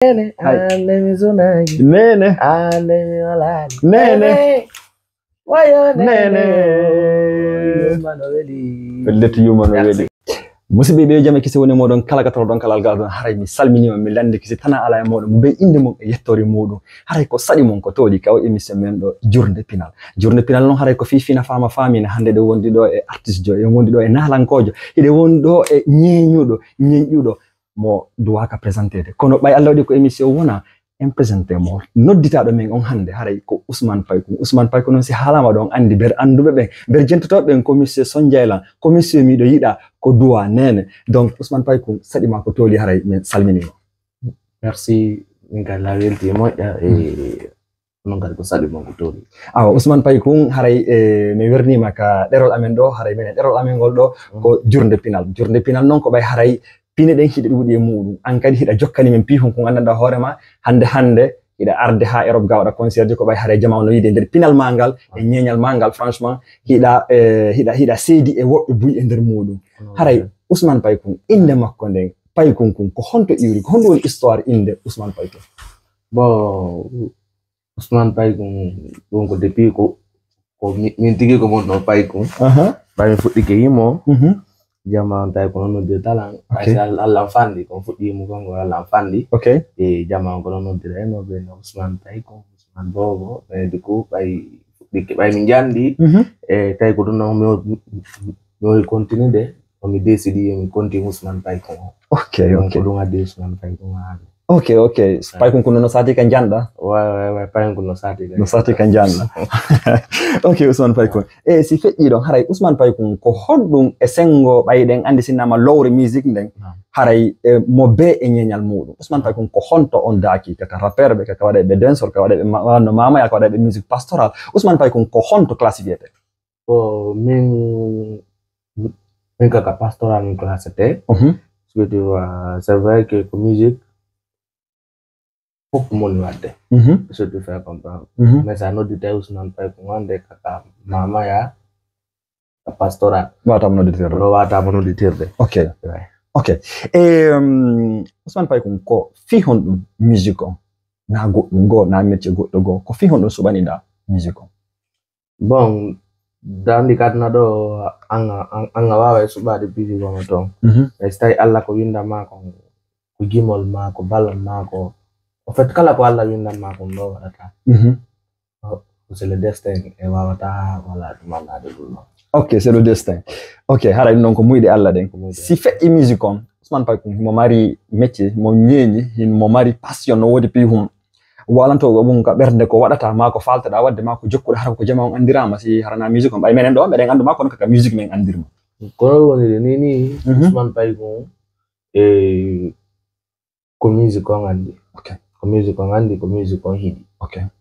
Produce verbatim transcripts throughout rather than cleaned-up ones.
Nene, Hay. An nemi sunagi. Nene. An nemi walani. Nene. Nene. Wayo nene. Nene. Yumma no weli. Pellet yumma no Merci. Weli. Musidɓe ɓe jama kisi woni moɗon kala ka toro ɗon kala algal ɗon haray mi salminima mi landi kisi tana ala e moɗon mo ɓe inde mum e yettori muɗum haray ko saɗi mum ko toɗi ka o émission men ɗo jurde pinal jurde pinal noon haray ko fi fina fama famina hande ɗo wondi ɗo e artiste jo e wondi ɗo e nalankojo hiɗe wondi ɗo e ñeñuɗo ñeñƴuɗo mo duwaka présentede kono ɓay allah waɗi ko émission wona en présenté mo nodditaɗo men on hande haray ko ousmane paykun ousmane paykun noon si haalama ɗon andi ber anduɓe ɓen ber jentotoɓe ɓen ko monsieur sonjaylan ko monsieur miɗo yiɗa ko duwa nene donc ousmane paykun saɗima ko tooli haray min salminima merci min kadi la welti e moƴƴa e non kadi ko saɗi mon ko tooli awa ousmane paykun haray e mi wernima ka ɗerol amen ɗo haray minen ɗerol amen ngol ɗo ko jurde pinal jurde pinal noon ko ɓay haray pine ɗen hiɗa ɗuuɗi e muɗum an kadi hiɗa jokkani men piihon kon anndanɗa hoorema hannde hannde hiɗa arde ha Europe ga waɗa concert ji ko ɓay haray jama no yiide e nder pinal ma ngal e ñeeñal ma ngal franchement hiɗa e hiɗa hiɗa seedi e woɓɓe buy e nder muɗum haray Ousmane Paykun innde makko nden Paykun kun ko honto iwri ko honɗum woni histoire innde Ousmane Paykun bon Ousmane Paykun ɗum ko depuis ko ko min tigi ko mon ɗo Paykun ɓay mi fuɗɗike yimo jama on tawi ko noon noddirta lan ɓay si allah an fanɗi kon fuɗɗi yimo kon ko allah an fanɗi ok e jama on ko noon noddira en o ɓe no Ousmane Paykun Ousmane Bobo ɓay du coup ɓay fuɗɗike ɓay mi jandi e tawi ko ɗum noon mi mi woni continude komi décidi yomi continue Ousmane Paykun o ok ok ko ɗum addi Ousmane Paykun o hande ok ok Paykun kun no sati ka janɗa way way way Paykun kun no sati ka no sati ka janɗa ok Ousmane Paykun e si feƴƴi ɗon haray Ousmane Paykun ko honɗum e sengo ɓay ɗen andi sinnama lowre musique nden haray e mo be e ñeñal muɗum Ousmane Paykun ko honto on daaki kaka rappeur ɓe kaka waɗa ɓe dancehall ka waɗa ɓe wanno mamaya ka waɗa ɓe musique pastoral Ousmane Paykun ko honto classe wiyete ko min min kaka pastoral min classete surtout c'est vrai que ko musique fof moni wadde surtout fait comprendre mais sa noddi tawi Ousmane Paykun wande kaka mamaya ka pastoral watama nodditirde ɗo watama nodditirde ok ok e Ousmane Paykun ko fi honɗum musique on na goɗɗum goo na métier goɗɗo goo ko fi honɗum suɓaniɗa musique on bon dandi kadna ɗo anga wawa e suɓade piji goma toon mais so tawi allah ko winda ma ko ko gimol ma ko ballon ma ko en fait kala ko allah windan ma ko ɗo waɗata c'est le destin e wawata wala ɗumannade ɗum ɗon ok c'est le destin ok haray ɗum ɗon ko muyɗe allah ɗen si feƴƴi musique on Ousmane Paykun himo mari métier mo ñeeñi himo mari passion no woodi pi hum walanto ɗum ka ɓernde ko waɗata ma ko faltoɗa wadde ma ko jokkuɗa hara ko jama on andirama si harana musique on ɓay menen ɗo meɗen andu ma kono kaka musique men andirma kono woniri ni ni Ousmane Paykun e ko musique on anndi ko musique on anndi ko musique on hiɗi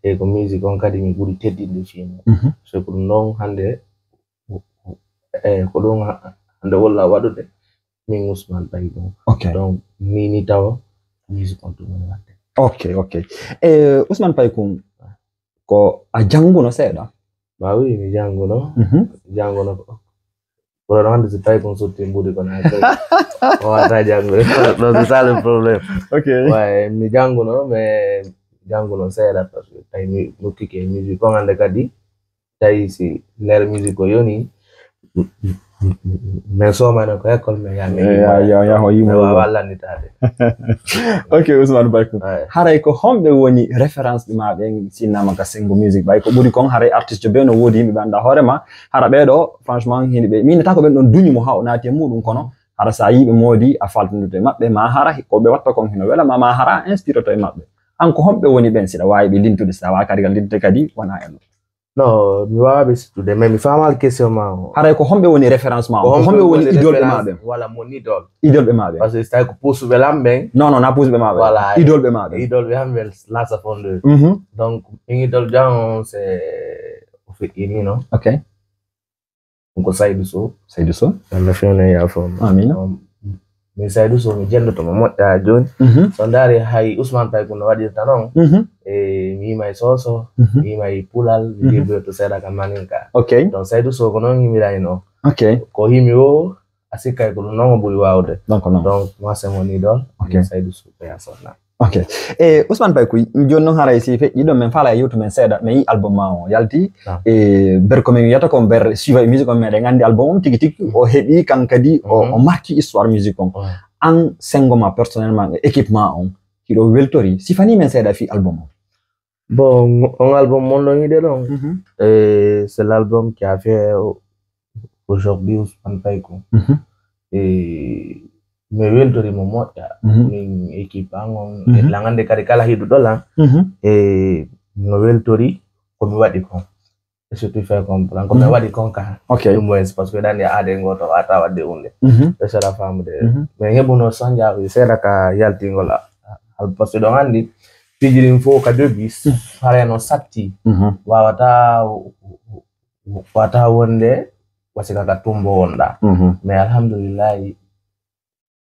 e ko musique on kadi mi ɓuri teddinde fii mum so ko ɗum noon hannde e ko ɗum hannde wolla waɗude min Ousmane Paykun ok donc ni ni tawa musique on ɗum woni waɗde ok ok e Ousmane Paykun ko a jannguno seeɗa ba wi mi jannguno jannguno ko ɓurano hannde so tawi kon sotti mbuɗi kon ha tawi o wata janngude ɗo c'est ça le problème ok way mi jannguno mais jannguno seeɗa parce que tawi mi nokkike musique kon hannde kadi tawi si leer musique o yoni min somano ko école min yami yaho yimo wawa lannitade ok Ousmane Paykun haray ko homɓe woni référence ma ɓen sinnama ka sengo musique ɓay ko ɓuri kon haray artiste be no woodi yimɓe ɓe annda hoorema hara ɓeɗo franchement hini ɓe minata ko ɓen ɗon duñi mo ha o naati e muɗum kono hara sa yiɓe moodi a faltodirto e maɓɓe ma hara ko ɓe watta kon hino welama ma hara a inspiroto e maɓɓe an ko homɓe woni ɓen siɗa wawi ɓe lintude siɗa wawi kadi ka lintude kadi wona e ɗum non mi wawa ɓe sittude mais mi famal question ma o haray ko homɓe woni référence ma o ko homɓe woni idole ɓe ma ɓen wala mon idole idole ɓe ma ɓen parce que si tawi ko puusuɓe lam ɓen non non na puusuɓe ma ɓen Voilà. idole ɓe ma ɓen idole ɓe hamɓe lasa fondeur Mhm. donc min idole jan on c'est o feƴƴini non ok ko Saydou Sow Saydou Sow Allah fewne yafo Amina. Min Saydou Sow mi jenndoto mo moƴƴa jooni Mhm. so ndaari hay Ousmane Paykun no waɗirta noon Mhm. e mi yima e soso Mhm. mi yima e pulal mi jirboyoto seeɗa ka maninka ok donc Saydou Sow ko noon yimira e noon ok ko himi o a sikkay ko ɗum noon o ɓuri waawde donc non donc moi c'est mon idole Ok. Saydou Sow ko ya sonna Ok. E Ousmane Paye Kouye, jooni noon haray si feƴƴi ɗon, min faalaa e yewtu men seeɗa, min yi album ma o yalti. E ber ko min wiyata ko ber suiva e musique on, meɗen anndi album on tigi tigi o heɓi kan kadi o, o marki histoire musique on. An senngo ma personnellement e équipe ma on, hiɗo weltori, sifanii min seeɗa fii album on. Bon, on album mon ɗon yiɗe ɗon. E c'est l'album qui a fait aujourd'hui Ousmane Paye Kouye. E mi weltori mo moƴƴa. Min équipe an on, e langande kadi kala hiɗuɗo lan. E no weltori ko mi waɗi kon. E surtout fait comprendre ko mi waɗi kon ka. Ok. Du moins parce que ɗan ya aade ngoto wata waɗde hunde. E sera famude. Mais heɓuno sonja seeɗa ka yaltingol al parce que ɗon anndi piiji ɗin fof ka début. Hareno satti. Wawata wata wonde wasika ka tumbo wonɗa. Mais alhamdulillahi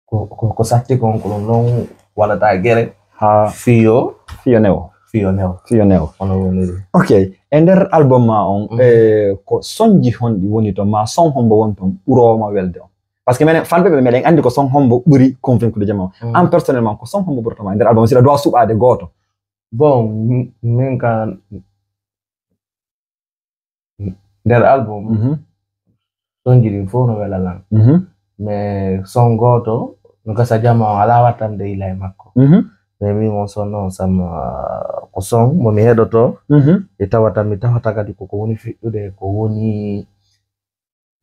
ko, ko, ko satti kon ko ɗum ɗon waɗata gere ha fiyo fiyo newo. Fiyo newo. Fiyo newo. Ono woniri. Ok. E nder album ma on, e ko sonji honɗi woni ton ma son hombo won ton ɓuroma welde on? Parce que menen fanɓe ɓe meɗen andi ko son hombo ɓuri convaincude jama on. An personnellement ko son hombo ɓurata ma e nder album siɗa dowa suɓade goto? Bon, min ka nder album sonji ɗin fof no wela lan. Mais son goto no gasa jama on ala wattande ila e makko. Mais min on son noon sama ko son mo mi heɗoto e tawata mi tawata kadi koko woni feƴƴude ko woni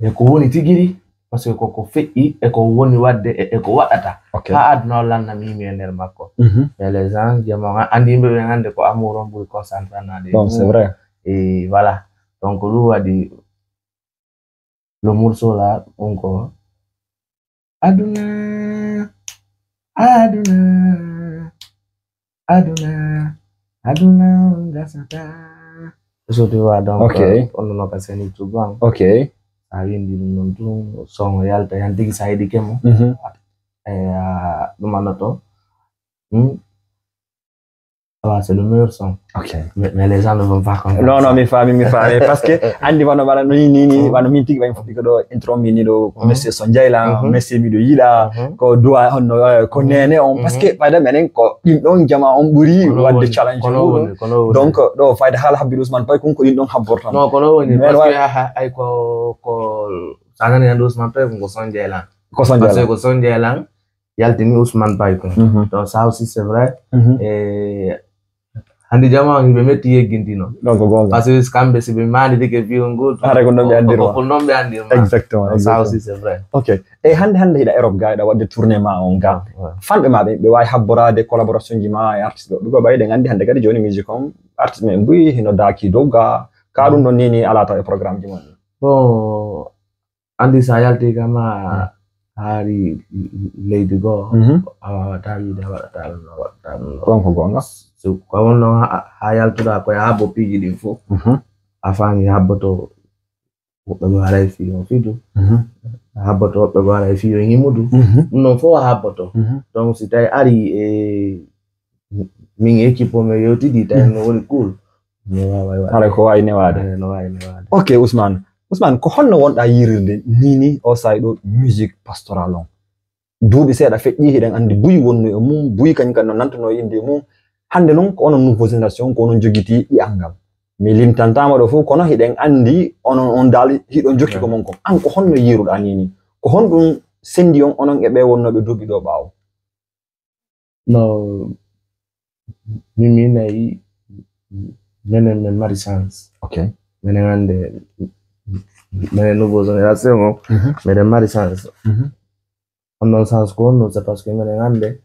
e ko woni tigiri. Parce que koko feƴƴi e ko woni wadde e ko waɗata ha aduna o lanna mimi e nder makko. Mais les gens jama on andi yimɓe ɓen hande ko amour on ɓuri concentré nade. Bon, c'est vrai. Et voilà. Donc ɗum waɗi le morceau là ɗum ko aduna aduna aduna aduna on gasata. So tu vois donc. Ok. On no ka seni tu bon. Ok. A windi ɗum ɗon tun son yalta yan tigi sa yiɗi kemo. Ɗum anoto. Awa c'est le meilleur son. Ok. Mais, mais les gens ne vont pas comprendre. Non, non, mi faami, mi faami. Parce que andi wano wano ni ni ni wano min tigi ɓay fuɗɗi ko ɗo intro min ni ɗo ko monsieur son jayla, monsieur miɗo yiɗa ko duwa honno ko nene on parce que ɓayda menen ko ɗin ɗon jama on ɓuri wadde challenge. Donc ɗo fayda haala habbi Ousmane Paye kun ko ɗin ɗon habborta. Non, kono woni parce que ay ko ko sanani hande Ousmane Paye kun ko son jayla. Ko son jayla. Parce que ko son jayla yaltini Ousmane Paye kon. Donc ça aussi c'est vrai. E hande jama on hiɓe metti yeggintino. Donc gonga. Parce que kamɓe si ɓe mani dike fiyo ngol. Hare ko non ɓe andirma. Ko non ɓe andirma. Exactement. Donc ça aussi c'est vrai. Ok. E hande hande hiɗa Europe ga hiɗa wadde tournée ma on ga. Fanɓe ma ɓe ɓe wawi habborade collaboration ji ma e artiste ɗo ɗugo ɓayde gandi hande kadi joni musique on artiste men buyi hino daki dow ga ka ɗum ɗon nini ala taw e programme ji mon. Bon andi sa yalti kam a haari leydi goo a wawata wiide a waɗata ɗum no waɗata ɗum no ɗon ko gonga. Ko wonno ha yaltuɗa koye habbo piiji ɗin fof a faami habboto woɓɓe goo haray fii on fidu habboto woɓɓe goo haray fii on himudu ɗum noon fof a habboto. Donc si tawi ari e min équipe o men yewtidi tawi no woni cool. Haray ko wawi newaade. Ok Ousmane. Ousmane, ko honno wonɗa yirirde nini o say ɗo musique pastoral on? Duuɓi seeɗa feƴƴi hiɗen andi buy wonno e mum buy kañ kan no nantuno e inde e mum. Hande noon ko onon nouveau génération ko onon jogiti ɗi'al ngal. Mi lintantama ɗo fof kono hiɗen andi onon on dal hiɗon jokki ko mon kon. An ko honno yiruɗa nini? Ko honɗum sendi on onon e ɓe wonnoɓe duuɓi ɗo ɓaawo? No min mi nayi menen min mari chance. Ok. Menen hande menen nouveau génération o menen mari chance. On non chance ko honno c'est parce que menen hande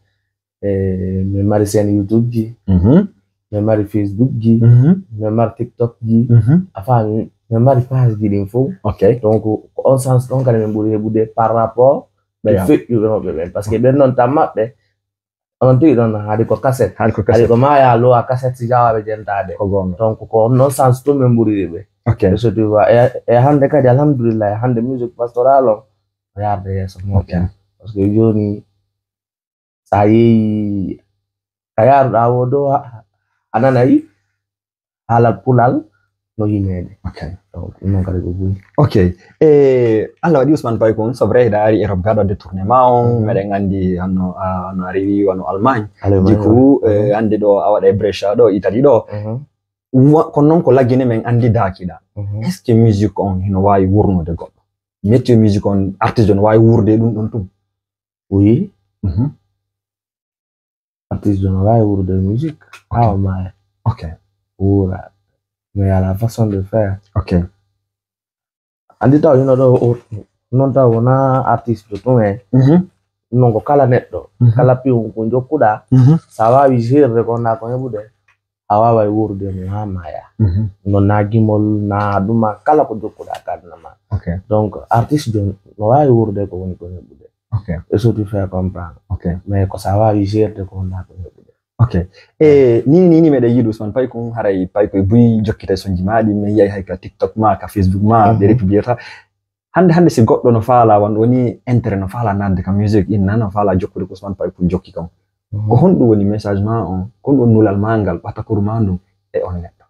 e min mari chaîne youtube ji min mari facebook ji min mari tiktok ji a faami min mari page ji ɗin fof. Ok. Donc ko on chance ɗon kadi min ɓuri heɓude par rapport ɓe feƴƴuɓe hoɓɓe ɓen parce que ɓen noon tan maɓɓe onon tigi ɗon haɗi ko cassette haɗi ko cassette haɗi ko maya lowa cassette si jawaɓe jentade. Ko gonga. Donc ko on noon chance tun ɓe ɓuriɓe ɓe. Ok. E so tu vois e hande kadi alhamdulillah e hande musique pastoral on o yarde yeeso moƴƴa. Parce que joni sa yeeyi ka yaruɗa wo ɗo a nanay haalal pulal no yimeede. Ok. Donc ɗum noon kadi ko buy. Ok. E Allah waɗi Ousmane Paykun, so vrai hiɗa ari Europe gaɗo de tournement on, meɗen anndi hano hano a rewi wano Allemagne. Du coup, anndi ɗo a waɗa e Brescia ɗo Italie ɗo. Kono noon ko laggine men anndi daakiɗa. Est-ce que musique on hino waawi wurnude goɗɗo? Métier musique on, artiste on waawi wuurde e ɗum ɗon tum? Oui. Artiste on waawi wuurde musique awa maaya. Ok. Wuura. Mais à la façon de faire. Ok. Anndi taw hino ɗo noon taw wona artiste tun en. Non ko kala neɗɗo kala piw ko jokkuɗa, sa waawi gérde ko na ko heɓude, a waaway wuurude mum haa maaya. No na gimol na ɗuma kala ko jokkuɗa kadna ma. Ok. Donc artiste on no waawi wuurude ko woni ko heɓude. Ok. Et surtout faire comprendre. Ok. Mais ko sa waawi gérde ko na ko heɓude. Ok. E nini nini meɗen yiɗi Ousmane Paykun, haray Payko e buy jokkita e sonji maɗi, min yiyay hay ka TikTok ma, ka Facebook ma, ɓe republiata. Hannde hannde si goɗɗo no faala wan woni intérêt, no faala naatde ka musique inna, no faala jokkude ko Ousmane Paykun jokki kan. Ko honɗum woni message ma on, ko honɗum woni nulal ma ngal, ɓatakuru ma ndun e on neɗɗo?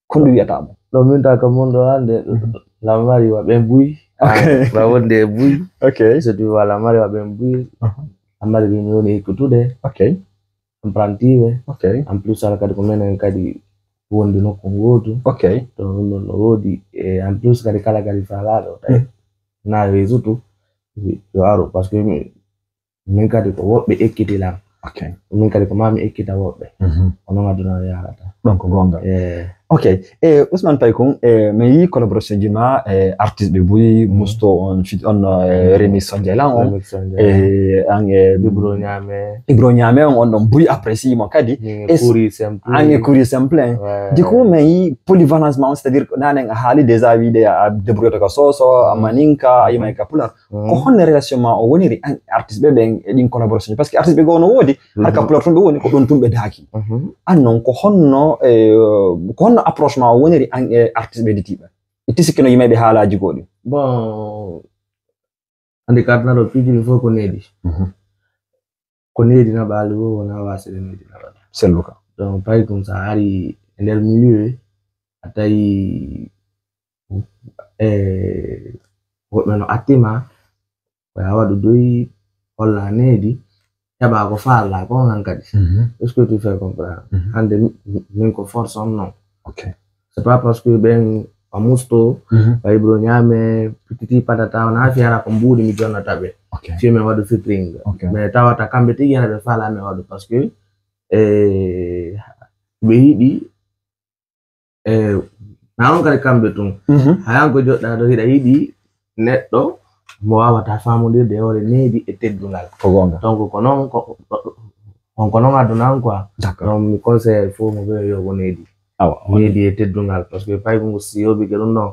Ko honɗum wiyata mo? Ɗo min ta ka mon ɗo hannde, lamari wa ɓen buy. Ok. Wa wonde e buy. Ok. So tu wa lamari wa ɓen buy. Lamari ɓe mi woni ekkutude. Ok. Apprenti ɓe. Ok. En plus ala kadi ko menen kadi wondi nokku gootu. Ok. Donc ɗum ɗon no woodi. E en plus kadi kala kadi faalaaɗo tawi na réseau to yo aru, parce que min kadi ko woɓɓe ekkiti lan. Ok. Min kadi ko ma mi ekkita woɓɓe. Ko noon aduna o yarata. Ɗon ko goonga. Eh, Ok. E Ousmane Paykun, e mi yii collaboration ji ma e artiste ɓe buy, Musto on fit on, e remix on jaylan on. Remix on jaylan. E an e Ibro Ñaame. Ibro Ñaame on, on ɗon buy apprécie mo kadi. Min e Kuri Simple. An e Kuri Simple en. Ouais. Du coup min yii polyvalence ma on, c'est-à-dire ko nanen a haali déjà wiide a débrouillata ka soso, a maninka, a yimay ka pular. Ko honno relation ma o woniri an e artiste ɓe ɓen e ɗin collaboration? Parce que artiste ɓe goo no woodi, har ka pular tun ɓe woni, ko ɗon tun ɓe daaki. An non ko honno, e, ko honno approche ma o woniri an e artiste ɓe ditiɓe? Itti sikke no yimayɓe haalaaji goo ɗin. Bon, andi kadi naɗo piiji ɗin fof ko needi. Ko needi naɓaali wo wona wasde needi naɓaali. Selluka. Donc Paykun sa ari e nder milieu a tawi e woɓɓe no attima ko a waɗu doyi holla needi heɓa ko faalla ko on hankadi. Est-ce que tu fais comprendre? Hannde min ko force on non. Ok. C'est pas parce que ɓen a Musto, a Ibro Ñaame, pititi patata, wona fiyara ko mbuuɗi mi jonnata ɓe. Ok. Fii min waɗu featuring. Ok. Mais tawata kamɓe tigi hena ɓe faala min waɗu parce que e ɓe yiɗi e na on kadi kamɓe tun. Hayan ko joɗɗa ɗo hiɗa yiɗi neɗɗo mo wawata famondirde e hoore needi e teddungal. Ko goonga. Donc ko noon ko on ko noon aduna on quoi. D'accord. Donc mi conseil fof mo ɓe yo ko needi. Awa. Needi e teddungal parce que Paykun si yoɓike ɗum ɗon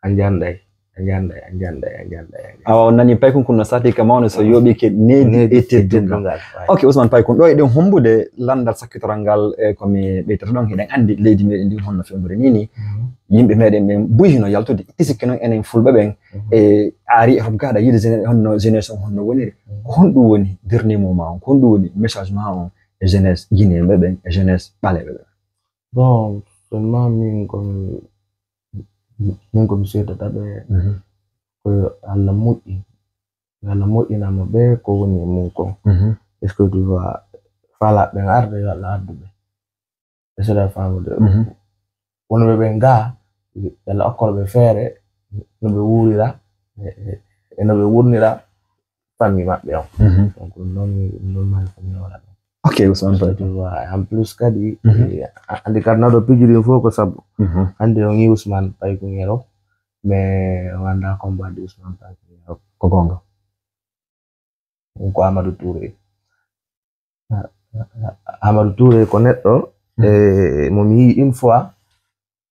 a janday a janday a janday a janday a janday. Awa on nani Paykun kun no sati ka mawne so yoɓike needi e teddungal. Ouais. Ok Ousmane Paykun, ɗo eɗen hombude landal sakkitoral ngal e ko mi ɓeytata ɗon, hiɗen anndi leydi meɗen ndi honno fewndori ni ni. Yimɓe meɗen ɓen buy hino yaltude. Itti sikke noon enen fulɓe ɓen e ari e hop gaɗa yiide géné- honno génération honno woniri. Ko honɗum woni dernier mot ma on? Ko honɗum woni message ma on e jeunesse guinéen ɓe ɓen e jeunesse ɓaleɓe ɓen? Bon, seulement min ko min ko mi seedata ɓe ko yo Allah moƴƴi. Yo Allah moƴƴinama ɓe ko woni e mum kon. Est-ce que tu vois, faala ɓen arde yo Allah addu ɓe. Ɓe seeda famude. Wonɓe ɓen ga yo Allah okkor ɓe feere no ɓe wuurira e no ɓe wurnira famille maɓɓe on. Donc ɗum noon mi ɗum noon mari ko mi wala ɗum. Ok Ousmane Paykun. En plus kadi andi kadi naɗo pijiri fof ko sabu. Hande on yi Ousmane Paykun Europe mais o anda combat de Ousmane Paykun Europe. Ko goonga. Ɗum ko Amadou Touré. Amadou Touré ko neɗɗo e mo mi yi une fois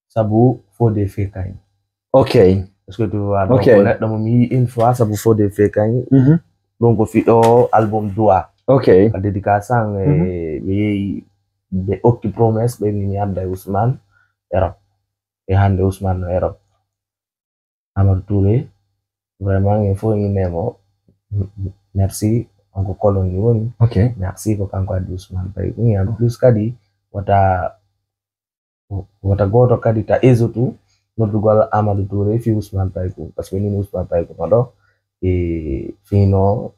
sabu faux des faits kañ. Ok. Est-ce que tu vois? Donc neɗɗo mo mi yi une fois sabu faux des faits kañ. Ɗum ko fiɗo album Dua. Ok. A dédicace an e ɓe yeeyi ɓe okki promesse ɓe ni mi adda e Ousmane Europe. E hande Ousmane no Europe. Amadou Touré vraiment en fof ine mo merci on ko kolon ni woni. Ok. Merci ko kanko addi Ousmane Paykun. En plus kadi wata Wota gooto kadi ta hésite noddugol Amadou Touré fii Ousmane Paye Koum, parce que min Ousmane Paye Koum ɗo, e fii no,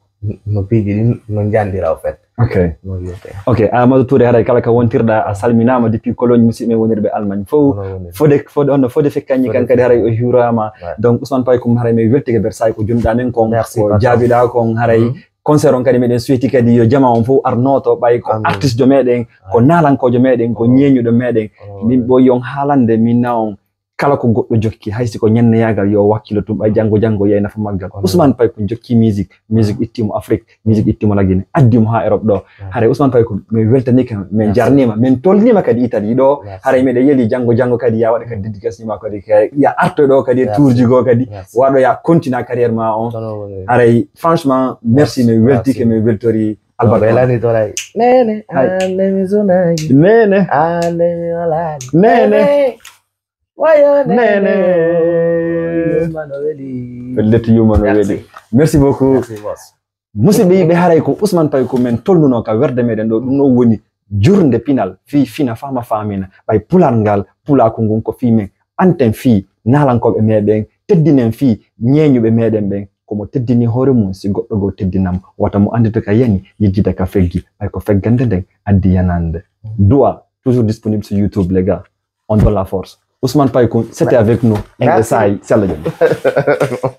no piiji ɗin no njandira, au fait. Ok. No yewte. Ok, Amadou Touré, haray kala ka wontirɗa, a salminaama depuis Cologne, musidɓe wonirɓe Allemagne fof. Fode, fode, on no fode fekkanñi kan kadi haray o hiwraama. Donc, Ousmane Paye Koum, haray mi weltike ber saay ko jonɗa men kon, ko jaabiɗa kon, haray concert on kadi meɗen suwiti kadi yo jama on fof arnoto, ɓay ko artiste jo meɗen, ko nalankojo meɗen, ko ñeñuɗo meɗen. Min ɓooyi on haalande, min na on kala ko goɗɗo jokki, hay si ko ñanneyagal, yo wakkilo tun, ɓay janngo, janngo yiyay nafa maggal. Ousmane Paye Koum jokki musique, musique ittimo Afrique, musique ittimo la Guinée, addimo ha Europe ɗo. Haray Ousmane Paye Koum, min weltanike, min jarnima, min tolnima kadi Italie ɗo. Haray meɗen yeli janngo, janngo kadi ya waɗa kadi dédicace ma kadi, ya arto ɗo kadi e tourji goo kadi, waɗo ya continue carrière ma on. Haray franchement, merci, min weltike, min weltori. Albarka. Belani toray. Nene, ande mi sunagi. Nene. Ande mi walani. Nene. Wayo nene. Yumma no weli. Wellete yumma no weli. Merci beaucoup. Merci, boss. Musidɓe yiɓe, haray ko Ousmane Paye Koum men tolnuno ka werde meɗen ɗo, ɗum ɗo woni jurnde pinal fii fina fama famina. Ɓay pular ngal, pulaku ngun ko fii men. Anten fii nalankoɓe meɗen, teddinen fii ñeñuɓe meɗen ɓen. Komo teddini hoore mum, si goɗɗo goo teddinam, wata mo andita ka yani, yejjita ka feggi. Ɓay ko feggande nden addi yanande. Du'a, toujours disponible sur YouTube, les gars. On donne la force. Ousmane Paye Koum, c'était avec nous. Merci. N S I, Sella Jom.